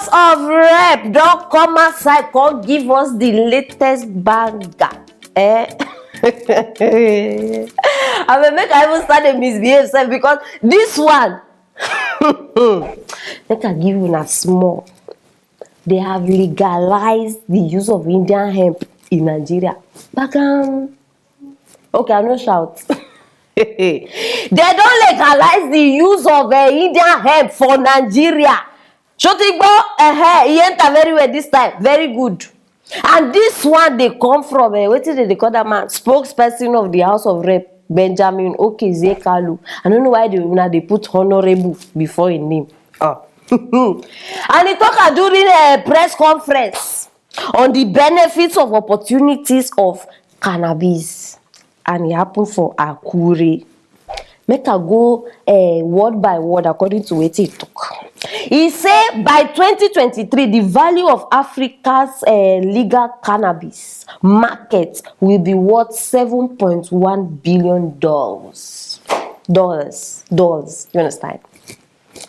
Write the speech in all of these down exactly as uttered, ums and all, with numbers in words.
of Rep don come outside, come give us the latest banger. Eh? I mean, make I even start to misbehave sef, because this one, make I give una small. They have legalized the use of Indian hemp in Nigeria. Bagam. Okay, I no shout. They don legalize the use of uh, Indian hemp for Nigeria. Shotigbo, uh, e enter very well this time. Very good. And this one dey come from uh, wetin dem dey call that man, spokesperson of the House of Rep, Benjamin Okezie Kalu. I no know why they una dey put honourable before im name. Oh. And e talk am during a press conference on the benefits of opportunities of cannabis, and e happen for Akure. Make I go uh, word by word according to wetin e talk. E say by twenty twenty-three, the value of Africa's uh, legal cannabis market will be worth seven point one billion dollars. Dollars, dollars. You understand?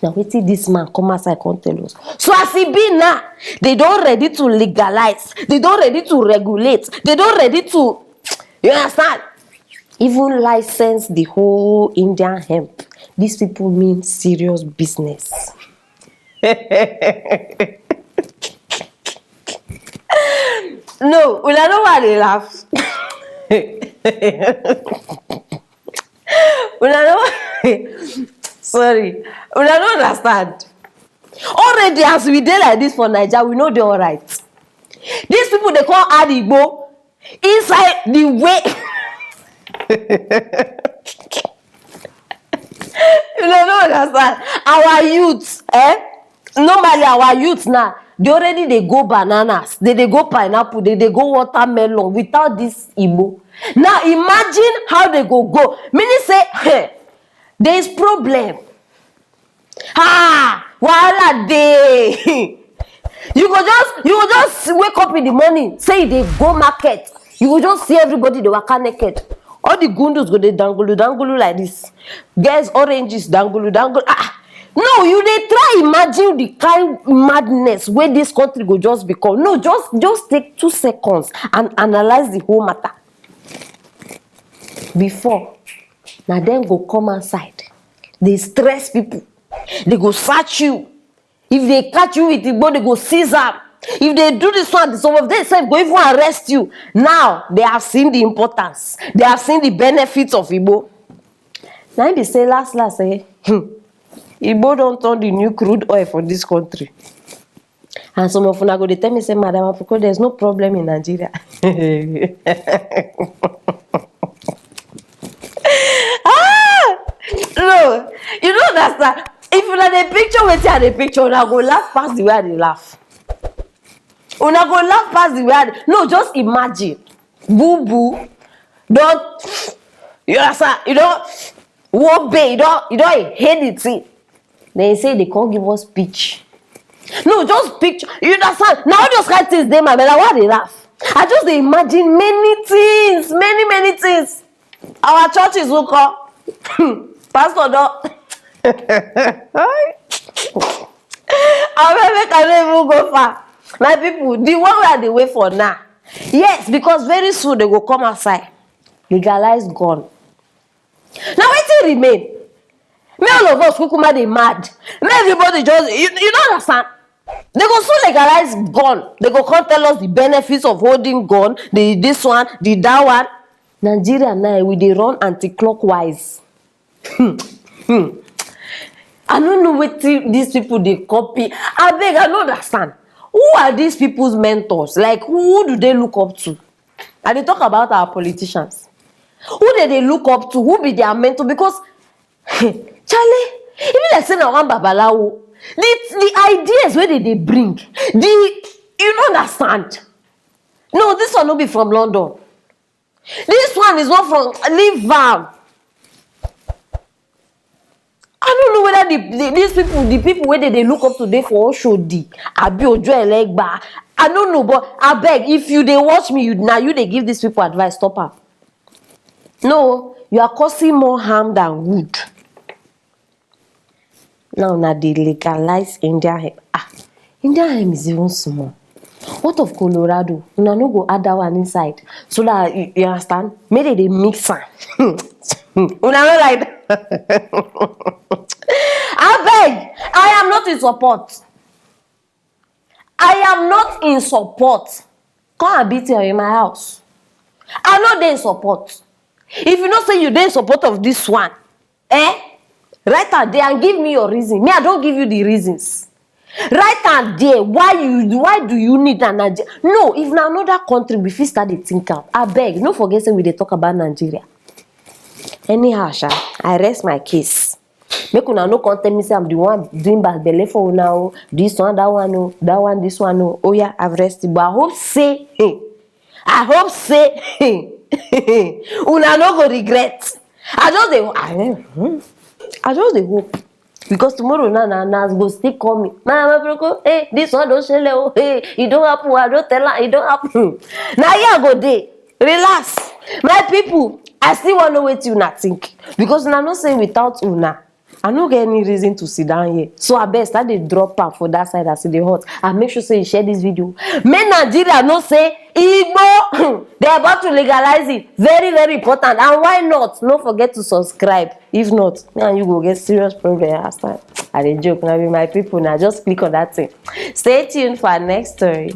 Na wetin this man come outside come tell us. So as e be now, they don ready to legalize, they don ready to regulate, they don ready to, you understand? Even license the whole Indian hemp. These people mean serious business. No, una know why I dey laugh. Una know why? Sorry, una no understand. Already, as we dey like this for Naija, we no dey alright. These people dey come add Igbo inside the way. You no no understand. Our youth, eh? Normally, our youth now, they already dey go bananas, they dey go pineapple, they dey go watermelon without this Igbo. Now imagine how they go go. Meaning say, hey, there is problem. Ah, wahala dey. You go just you go just wake up in the morning, say you dey go market. You go just see everybody dey waka naked. All the gundus go dey dangulu dangulu like this. Girls oranges dangulu dangulu. Ah, no, you dey try imagine the kind madness wey this country go just become. No, just just take two seconds and analyze the whole matter. Before, na dem go come outside, dey stress people, dey go search you. If they catch you with Igbo, they go seize am. If they do this one, some of them sef go even arrest you. Now, they have seen the importance. They have seen the benefits of Igbo. Na im be say last last, eh, Igbo don turn the new crude oil for this country. And some of una go dey tell me say, "Madam Apuko, there's no problem in Nigeria." Ah! No, you no understand. If una dey picture wetin I dey picture, una go laugh pass the way I dey laugh. Una go laugh pass the way I dey. No, just imagine. Boo boo. Don, you understand? You don, wobe, you don, you don hate the thing. Then he say they come give us speech. No, just picture. You understand? Now all those kind things dey my mind. Why I dey laugh? I just dey imagine many things, many, many things. Our churches will call. Pastor don. Abeg, make I no even go far. My people, the one wey I dey wait for now. Yes, because very soon they go come outside. Legalize gun. Na wetin remain? Make all of us kukuma dey mad. Make everybody just, you, you no understand. They go soon legalize gun. They go come tell us the benefits of holding gun, the this one, the that one. Nigeria now, we dey run anti-clockwise. Hmm. Hmm. I no know wetin these people dey copy. Abeg, I no understand. Who are these people's mentors? Like, who do they look up to? I dey talk about our politicians. Who dey dey look up to? Who be their mentor? Because, Charlie, e be like say na one babalawo. The the ideas wey they dey bring, the, you no understand. No, this one no be from London. This one is not from, leave am. I don't know whether the, the these people, the people wey they dey look up to dey for Oshodi, abi Ojo Elegba. I don't know, but abeg, if you dey watch me, you, na you dey give these people advice, stop am. No, you are causing more harm than good. Now na dey legalize India hemp. Ah, Indian hemp is even small. What of Colorado? Una no go add that one inside so that you, you understand? Make they dey mix am. Una no like that. Abeg, I am not in support. I am not in support. Come and beat her in my house. I no dey in support. If you know say you dey in support of this one, eh? Write am there and give me your reason. Me, I don give you the reasons. Write am there. Why you? Why do you need an Nigeria? No, if na another country, we fit start dey think am. Abeg, no forget say we dey talk about Nigeria. Anyhow, sha, I rest my case. Make una no come tell me say I'm the one doing bad belle for una o. This one, that one o, that one, this one o. Oh yeah, I've rested. But I hope say, hey, I hope say, hey, una no go regret. I just dey, I, hmm, I just dey hope. Because tomorrow now, na, na go still call me. Mama Broko, hey, this one don shele o. Hey, e don happen. I don tell her, e don happen. Na here I go dey. Relax. My people, I still wan know wetin una think. Because una know say without una, I no get any reason to sit down here. So abeg, start dey drop am for that side as e dey hot. And make sure say you share this video. Make Nigeria know say Igbo, they about to legalize it. Very, very important. And why not? No forget to subscribe. If not, me and you go get serious problem as time. I dey joke, na be my people, na just click on that thing. Stay tuned for our next story.